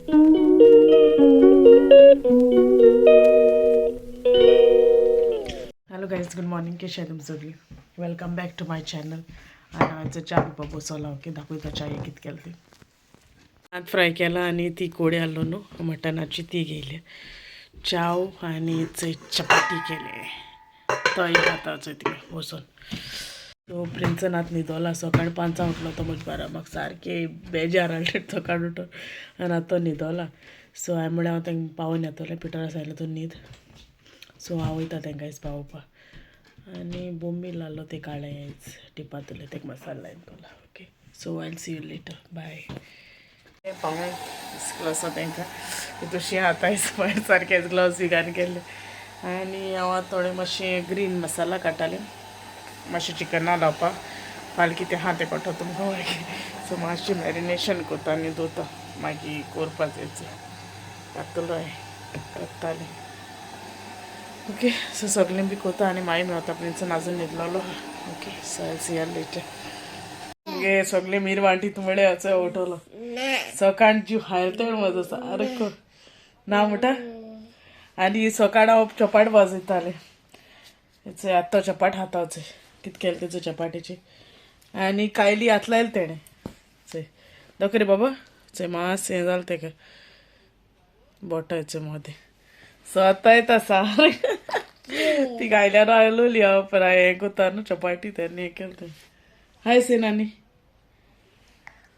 Hello guys, good morning. कशी आहे तुम सगळी? Welcome back to my channel. आणि हांवें च्या पिवपाक बसला. ओके, दाखयता च्या कितें केलें ती. भात फ्राय केला आनी ती कोडी आहलो न्हू मटनाची, ती घेयली चाव आनी चपाती केले. तोय खाता चोय ती बसून. सो प्रिन्सन आतां न्हिदोला. सकाळी 5 उठलो तो म्हज्या बारा. म्हाका सारकें बेजार आसलें सकाळ उठून आनी आतां तो न्हिदोला. सो हांवें म्हळें हांव तांकां पावोवन येतलें. पिटरा सांगलें तो न्हीद. सो हांव वयता तांकां आयज पावोवपाक. आनी बोंबील आहलो ते काळे आयज टिपातले, तेका मसाला लायन दवरला. Okay, so I see you later, bye. पावूंक आसा तांकां तशी आतां आयज सारकें ग्लव्स बी घालून केल्ले. आनी हांव आतां थोडे मातशें ग्रीन मसाला काडटालें मातशें चिकना लावपाक. फाल्यां कितें आहा तें कळटा तुमकां मागीर. सो मातशें मॅरिनेशन करता आनी दवरता, मागीर करपा जाय कातलो हांवें काडटालें. ओके, सो सगळें बी करता आनी मागीर मेवता. प्रिन्सन आजून न्हिदलोलो. Okay, so I see you later. गे सगळे मीर वांटीत म्हळे असो उठवलो. सकाळ जीव हालतळ म्हजो सारको ना म्हणटा. आनी सकाळ हांव चपाट वाजयतालें. आत्तां चपाट खाता. चोय कितें केलें तेचो चपाटीची. आनी कायली हात लायले तेणें. चोय, दाखय रे बाबा. चोय, मातशें हें जालें तेका बोटाचे मदें. सो आतां येता सारकें. ती गायल्यार आयलोली हांव पर हें करता न्हू चपाटी, तेन्ना हें केलें तें. हाय से नानी,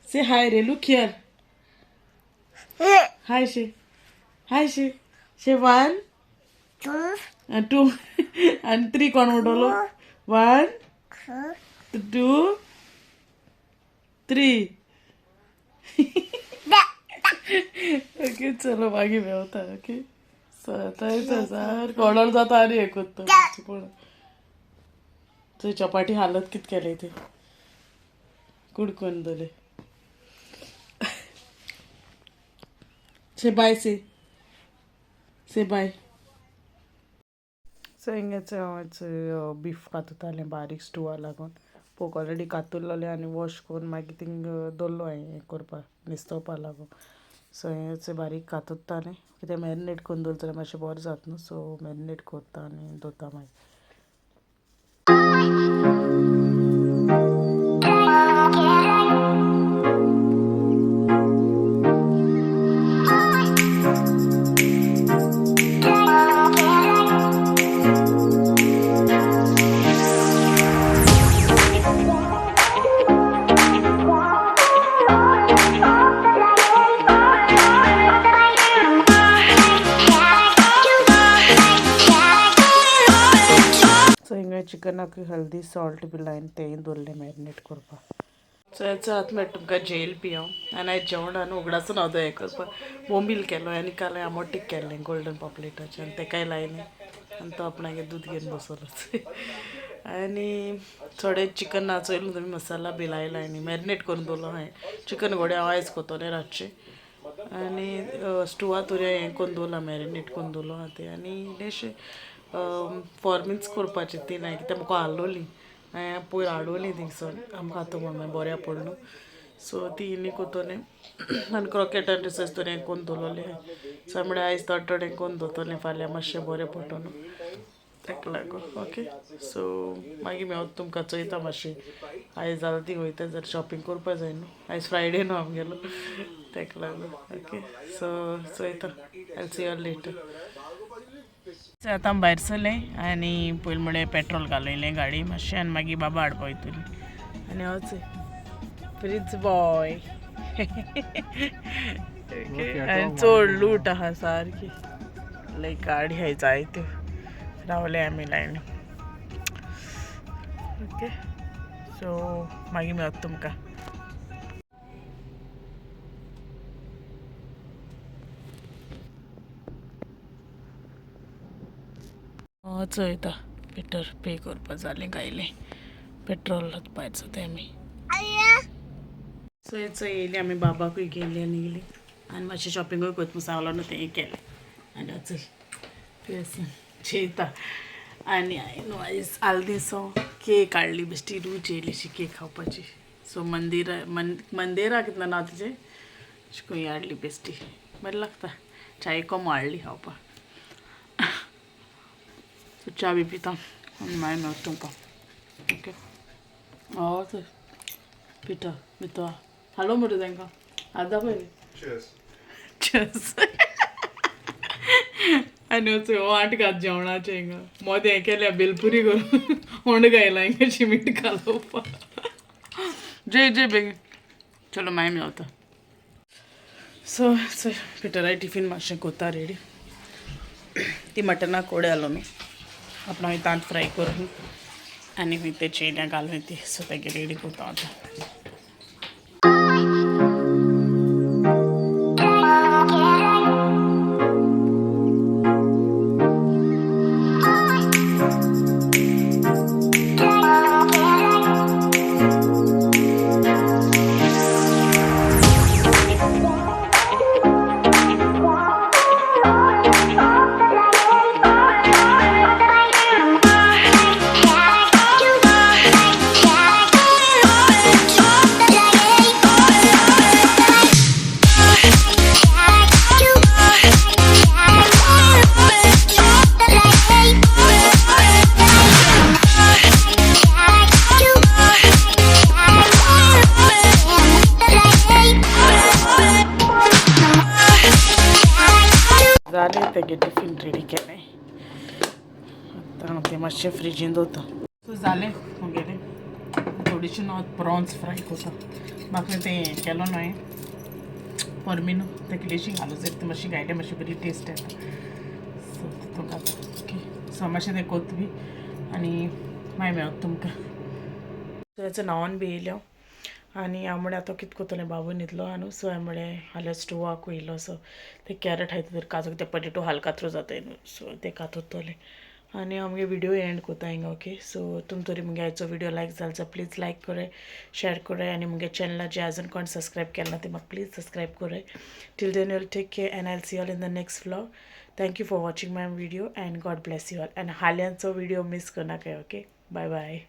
से हाय रे. Look here. हाय शे, हाय शे, शे. 1, 2 आनी 3. कोण म्हणटलो? 1, 2, 3. ओके, चलो मागीर मेवता. ओके, सो आतां येता सारको ऑर्डर जाता आनी हें करता कोण. थंय चपाटी हालत कितें केलें ते कुडकोन दवरले. से बाय, से, से बाय. सो हिंगाच हांव बीफ काततालें बारीक स्टुवा लागून. पोक ऑलरेडी कातुरलोलें आनी वॉश करून मागीर थिंग दवरलो हांवें हें करपाक, निस्तोवपा लागून. सो हें बारीक कातुत्ता न्ही, कितें मॅरिनेट करून दवरता जाल्यार मातशें बरें जाता न्हू. सो मॅरिनेट करता आनी दवरता मागीर. सो हिंगा चिकनाक हल्दी, सॉल्ट बी लायन तेंय दवरलें मॅरिनेट करपाक. सो हेचो आतां मेळटा तुमकां जेयल पी हांव. आनी आयज जेवण आनी उगडासून हांव हें करपाक. बोंबील केलो आनी काल आमोटीक केल्लें गोल्डन पापलेटाचें आनी तेकाय लायलें. आनी तो आपणागे दूद घेवन बसलो. आनी थोडें चिकन नाचयलें तुमी, मसाला बी लायला आनी मॅरिनेट करून दवरलो हांवें चिकन. घोडे हांव आयज करतलें रातचें. आनी स्टुवा तुऱ्या हें करून दवरलां, मॅरिनेट करून दवरलो आहा तें. आनी इल्लेशें फॉर्मिन्स करपाचें ती ना कित्याक म्हाका हाडलोली हांवें पयर, हाडवली थिंगसून आमकां आतां म्हणून बऱ्या पडलो. सो ती इल्ली कोत्तोलें आनी क्रोकेट आनी रिसर्च तुरें करून दवरलोलें. सो म्हळ्यार आयज थोडे थोडें करून दवरतलें, फाल्यां मातशें बरें पडटलो न्हू ताका लागून. ओके, सो मागीर मेवता तुमकां, चोयता मातशें. आयज जाल्यार ती वयता जाल्यार शॉपिंग करपा जाय न्हू. आयज फ्रायडे न्हू आमगेलो, ताका लागून. ओके, सो चोयता, I see you later. आतां आमी भायर सरलें आनी पयलीं म्हळ्यार पेट्रोल घालयलें गाडी मातशें आनी मागीर बाबा हाडपा वयतली. आनी हांवच प्रिन्स बॉय. आनी चड लूट आहा सारकी, लायक गाडी आहाय जायत्यो. रावले आमी लायन. ओके, सो मागीर मेळत तुमकां. चोयता पेट्रोल पे करपा जालें, गायलें पेट्रोल भायर जाता आमी. सो चोय येयली आमी, बाबाकूय गेली आनी गेली आनी मातशें शॉपिंगूय करता सांगलो न्हू तेंय केलें. आनी चोय चेयता. आनी हांवें न्हू आयज आल्दिसो केक हाडली, बेश्टी रूच येयली केक खावपाची. सो मंदिरा, मंदिरा कितलें नांव तिचें, अशें खंय हाडली बेश्टी. बरें लागता च्याय कोम हाडली खावपाक. सो च्या बी पिता आनी मागीर मेळटा तुमकां. ओके हय पिता पिता हालो मरे तांकां हात दाखय. Cheers. आनी वांट घात जेवणाचें हिंगा मोदें हें केल्या बेलपुरी करून होंड गायला हिंगा शिमीट घालोवपाक. जय जय बेगीन चलो मागीर मेवता. सो सो पिटराय टिफीन मातशें कोता रेडी. ती मटना कोडे आलो न्हू आपणा मागीर तांत फ्राय करून आनी मागीर ते चेन्या घालून ती सो तेगे रेडी कोता आतां. जालें तेगे टिफीन रेडी केलें आतां तें मातशें फ्रिजीन दवरता. सो जालें मुगेलें थोडीशी न्हू प्रॉन्स फ्राय करता. म्हाका तें केलो न्हय परमीन तें इल्लीशी घालूं जाय ती मातशी घायल्यार मातशी बरी टेस्ट येता. सो तितून घालता. ओके सो मातशें तें कोत बी आनी मागीर मेळत तुमकां. सो न्हांवन बी येयलें हांव आनी हांव म्हळ्यार आतां कितें करतलें बाबू न्हिदलो न्हू. सो हांवें म्हळें हाल्यार स्टोवाक वयलो. सो ते कॅरट हाय तर काजूक ते पटेटो हाल कातरो जाताय न्हू सो ते कातरतलें आनी हांव मुगे व्हिडियो एंड कोता हिंगा. ओके सो तुम तरी मुगे आयचो व्हिडियो लायक जालो जाल्यार प्लीज लायक कराय, शेअर कराय आनी मुगे चॅनला जे अजून कोण सबस्क्रायब केला ते म्हाका प्लीज सबस्क्रायब कराय. Till then you'll take care and I see all in the next vlog. Thank you for watching my video and God bless you all. And हाल्यांचो video miss करनाकाय. Okay bye bye.